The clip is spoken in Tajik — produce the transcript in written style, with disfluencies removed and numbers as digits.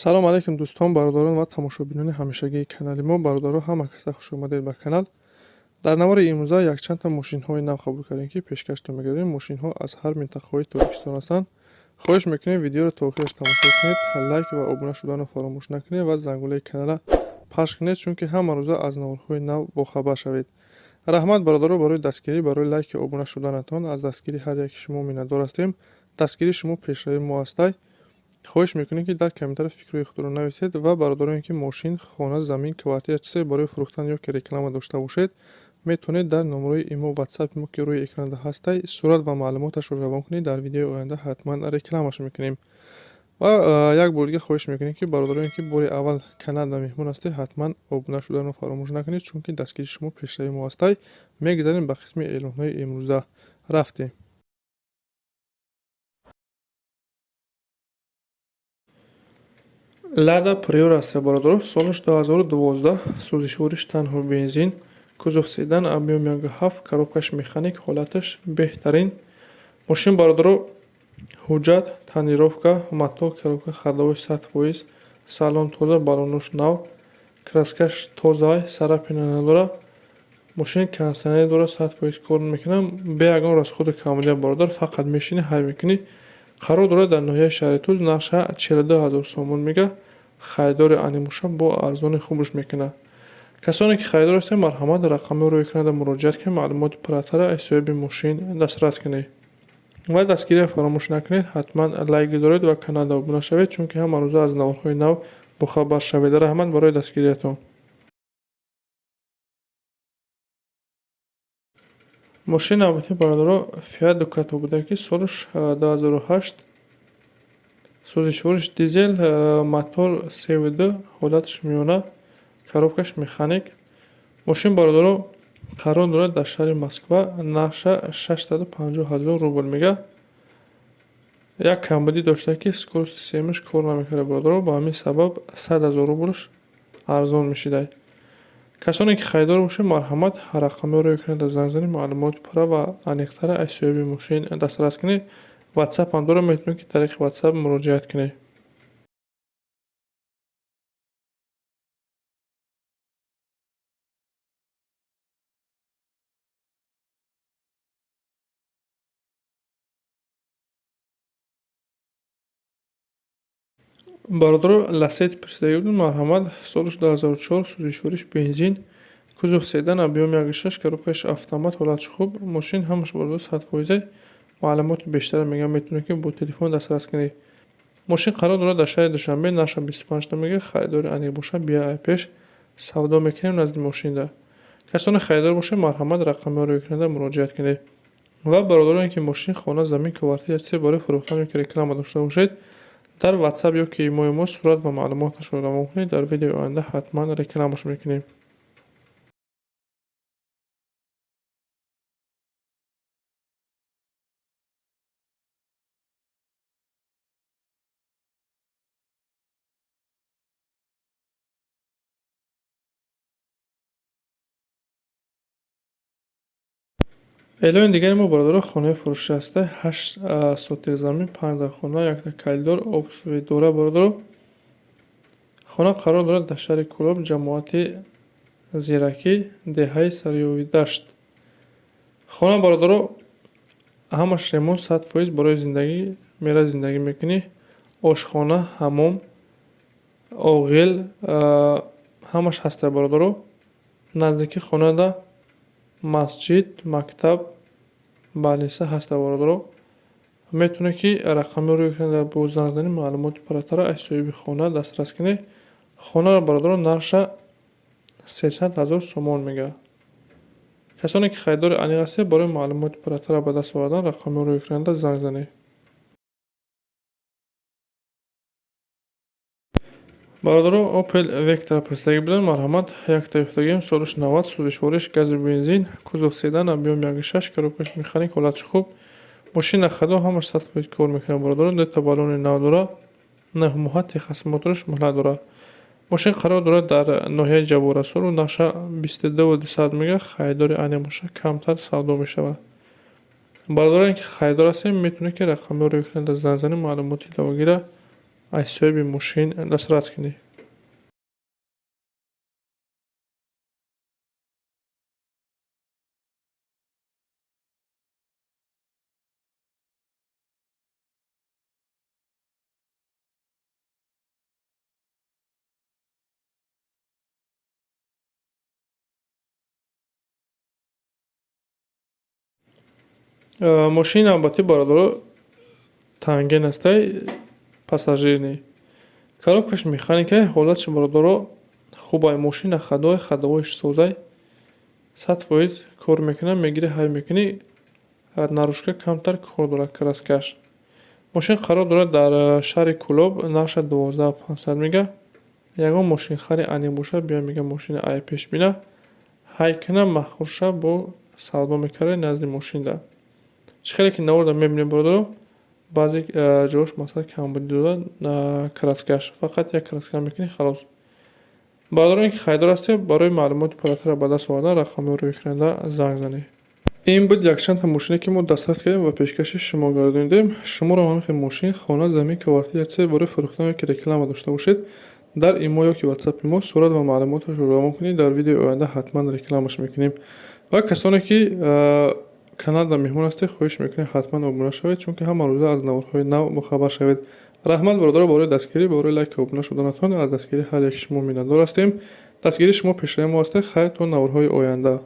Салом алейкум, дӯстон, бародарон ва тамошобинони ҳамешагии канали мо. Бародаро, ҳама каса хуш омадед ба канал. Дар навори имрӯза якчандта мошинҳои нав қабул кардем, ки пешкаштон мегардем. Мошинҳо аз ҳар минтақаҳои Тоҷикистон ҳастанд. Хоҳиш мекунем, видеоро то охираш тамошо кунед, лайк ва обуна шуданро фаромӯш накунед ва зангулаи каналра пахш кунед, чунки ҳама рӯза аз наворҳои нав бохабар шавед. Раҳмат, бародаро, барои дастгирӣ, барои лайки обуна шуданатон. Аз дастгирии ҳар яки шумо миннатдор ҳастем. Дастгирии шумо пешравии мо ҳастай. Хоҳиш мекунем, ки дар комментария фикрҳои худро нависед ва бародароне, ки мошин, хона, замин, квартира, чизе барои фурӯхтан ё ки реклама дошта бошед, метавонед дар номерои имо, ватсапи мо, ки рӯи экранда ҳастай, сурат ва маълумоташро равон кунед. Дар видеои оянда ҳатман рекламаш мекунем. Ва як бори дига хоҳиш мекунем, ки бародароне, ки бори аввал каналда меҳмон ҳастед, ҳатман обуна шуданро фаромӯш накунед, чунки дастгирии шумо пешравии мо ҳастай. Мегузарем ба қисми эълонҳои имрӯза. Рафтем. Лада Приора аст, бародаро, солаш 2012, сӯзишвориш танҳо бензин, кузов седан, объём 1,7, коробкаш механик, ҳолаташ беҳтарин. Мошин, бародаро, ҳуҷҷат, тонировка, мотор, коробка ходовой 100%, салон тоза, балонош нав, краскаш тоза, царапина надора. Мошин кондитсионер дора, 100% кор мекунад, бе ягон расходу камбудия, бародар, фақат мешинӣ, ҳай мекунӣ. Қарор дорад дар ноҳияи шаҳри Туз, нарха 42 000 сомон мега. Харидори анимуша бо арзони хубш мекунад. Касоне ки харидор ҳастед, марҳамат, рақамҳои рӯи экранда муроҷиат кунед, маълумоти пурратара аз соҳиби мошин дастрас кунед. Ва дастгириро фаромӯш накунед, ҳатман лайк гузоред ва каналда обуна шавед, чунки ҳама рӯза аз наворҳои нав бохабар шавед. Раҳмат барои дастгириятон. Мошини навбатӣ, бародаро, Фиат Дукато буда, ки солаш 2008, сӯзишвориш дизел, мотор севу, ҳолаташ миёна, коробкаш механик. Мошин, бародаро, қарор дорад дар шаҳри Москва, нархша 650 000 рубл мега. Як камбудӣ дошта, ки скорости семаш кор намекарда, бародаро, ба ҳамин сабаб 100 000 рублш арзон мешидай. Касоне ки харидор бошед, марҳамат, рақамҳоро рӯи экранда занг занед, маълумоти пурра ва аниқтара аз соҳиби мошин дастрас кунед. Ватсап ҳам дорад, метавонед, ки тариқи ватсап муроҷиат кунед. Бародаро, Ласети пурсидагӣ будем, марҳамат, солаш 2004, сӯзишвориш бензин, кузов седан, объём 1,6, коробкаш автомат, ҳолаташ хуб. Мошин ҳамаш, бародаро, 100%. Маълумоти бештара, мегӯям, метавонед, ки бо телефон дастрас кунед. Мошин қарор дорад дар шаҳри Душанбе, нархша 25та мега. Харидори аниқ бошад, бия ай пеш савдо мекунем назди мошинда. Касоне харидор бошед, марҳамат, рақамҳоро рӯи экранда муроҷиат кунед. Ва бародароне ки мошин, хона, замин, квартира, чизе барои фурӯхтан ё ки реклама дошта бошед, дар ватсап ё ки имои мо сурат ва маълумоташро равон кунед. Дар видеои оянда ҳатман рекламаш мекунем. Эълони дигари мо, бародаро, хонаи фурӯшӣ ҳаста. 8 сотих замин, панҷта хона, якта коридор, об дора, бародаро. Хона қарор дорад дар шаҳри Кӯлоб, ҷамоати Зиракӣ, деҳаи Сарёвидашт. Хона, бародаро, ҳамаш ремонт, 100%, барои зиндагӣ мера зиндагӣ мекунӣ. Ошхона, ҳаммом, оғил ҳамаш ҳаста, бародаро. Наздики хонада масҷид, мактаб, балниса ҳаста, бародаро. Метавонед, ки рақамҳоро рӯи экранда бо занг занӣ маълумоти пурратара аз соҳиби хона дастрас кунед. Хонаро, бародаро, нархша 300 000 сомон мега. Касоне ки харидори аниқ ҳастед, барои маълумоти пурратара ба даст овардан рақамҳоро рӯи экранда занг занед. Бародаро, Опел Вектора пурсидагӣ буданд, марҳамат, якта ёфтагием, солаш 90, сӯзишвориш газу бензин, кузов седан, объём 1,6, коробкаш механик, ҳолаташ хуб. Мошин хадо ҳамаш 100% кор мекунад, бародаро, дута баллони нав дора, 9 моҳа техосмотраш муҳлат дорад. Мошин қарор дорад дар ноҳияи Ҷабборасулов, нархша 22 200 мега. Харидори аниқ бошад, камтар савдо мешавад. Бародароне ки харидор ҳастем, метавонед, ки рақамҳоро рӯи экранда занг занед, маълумоти иловагиро Аз соҳиби мошин дастрас кунед. Мошини навбатӣ, бародаро, Танген астай, пассажирный. Коробкаш механикай, ҳолатш, бародаро, хубай. Мошина ходовой, ходовойш созай. 100% кор мекунад, мегирӣ, ҳай мекунӣ, наружка камтар кор дорад, краскаш. Мошин қарор дорад дар шаҳри Кӯлоб, нархша 12 500 мега. Ягон мошинхари аниқ бошад, биё, мега, мошини ай пеш бина. Ҳай кина, маъқулша, бо савдо мекарда назди мошинда. Чӣ хеле ки наворда мебинем, бародаро, баъзе ҷош, масалан, камбудӣ дорад краскаш. Фақат як краска мекунӣ, халос. Бародароне ки харидор ҳастед, барои маълумоти пурратарро ба даст овардан рақамҳои рӯи экранда занг занед. Ин буд якчандта мошине, ки мо дастрас кардем ва пешкаши шумо гардонидем. Шуморо ҳамин хел мошин, хона, замин, квартира, чизе барои фурӯхтан ёки реклама дошта бошед, дар имо ёки ватсапи мо сурат ва маълумоташро равон кунед, дар видеои оянда ҳатман рекламаш мекунем. Ва касоне ки каналда меҳмон ҳастед, хоҳиш мекунем, ҳатман обуна шавед, чунки ҳама рӯза аз наворҳои нав бохабар шавед. Раҳмат, бародаро, барои дастгирӣ, барои лайку обуна шуданатон. Аз дастгирии ҳар яки шумо миннатдор ҳастем. Дастгирии шумо пешраи мо ҳастед. Хайр, то наворҳои оянда.